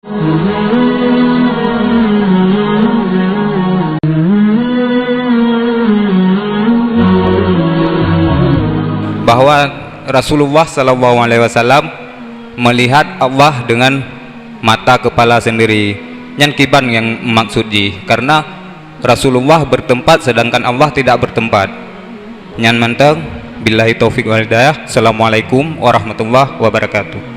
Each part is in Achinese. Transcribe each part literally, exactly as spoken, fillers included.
Bahwa Rasulullah sallallahu alaihi wasallam melihat Allah dengan mata kepala sendiri. Nyan kiban nyang maksud jih, karena Rasulullah bertempat sedangkan Allah tidak bertempat. Nyan mantong, billahi taufik wal hidayah. Assalamualaikum warahmatullahi wabarakatuh.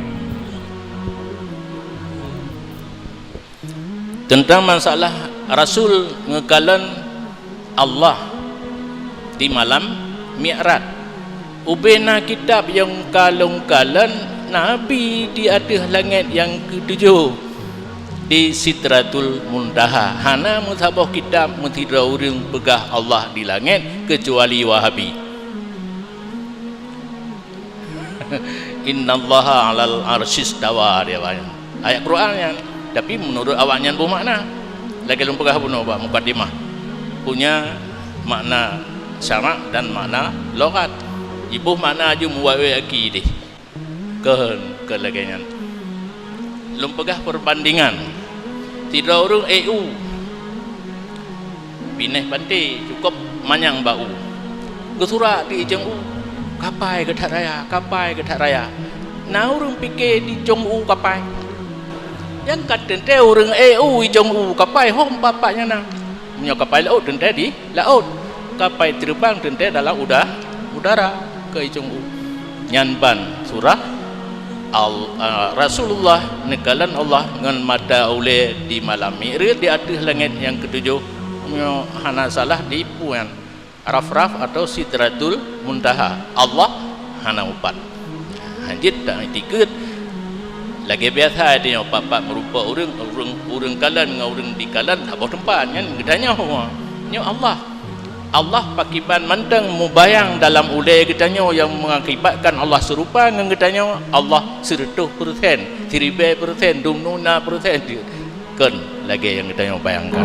Teuntang masalah Rasul ngeukalon Allah di malam Mi'raj. Ubé na kitab nyang ka lôn kalon Nabi di ateueh langét nyang keutujoh di Sidratul Muntaha. Hana meusaboh kitab meusidroe ureuëng peugah Allah di langét keucuali Wahabi. "Innallaha 'alal 'arsyistawa," dia baca. Ayat Quran nyan, tapi meunurot awaknyan boh makna. Lagée lôn peugah bunoe bak mukadimah, punya makna syarak dan makna lughat. Jiboh makna aju muwai-wai aki deh. Kön, kön lagée nyan. Lôn peugah peubandingan. Sidroe ureuëng ék u, binéh panté cukôp manyang bak u. Geusurak di icong u, "Kapai geuh that raya, kapai geuh that raya." Na ureuëng pike di icong u kapai. Nyang ka teuntée ureuëng ék u icong u kapai hom pat-pat nyang na. Meunyoe kapai laôt teuntée di laôt, kapai teureubang teuntée dalam uda-, udara keu icong u. Nyan ban surah Al-, a, Rasulullah neukalon Allah ngon mata ulée di malam Mi'raj di ateueh langét nyang keutujoh, meunyoe hana salah di puan Rafraf atau Sidratul Muntaha. Allah hana upat. Hanjeuet ta-, tikeue lagée biasa tanyoe pat-pat meurumpok ureuëng, ureuëng, ureuëng kalon ngon ureuëng dikalon saboh teumpat, nyan geutanyoe. Nyoe Allah. Allah pakiban mantong mubayang dalam ulée geutanyoe nyang mengakibatkan Allah serupa ngon geutanyoe, Allah sireutoh persen, siribée persen, dumnuna persen, kon lagée nyang geutanyoe bayangkan.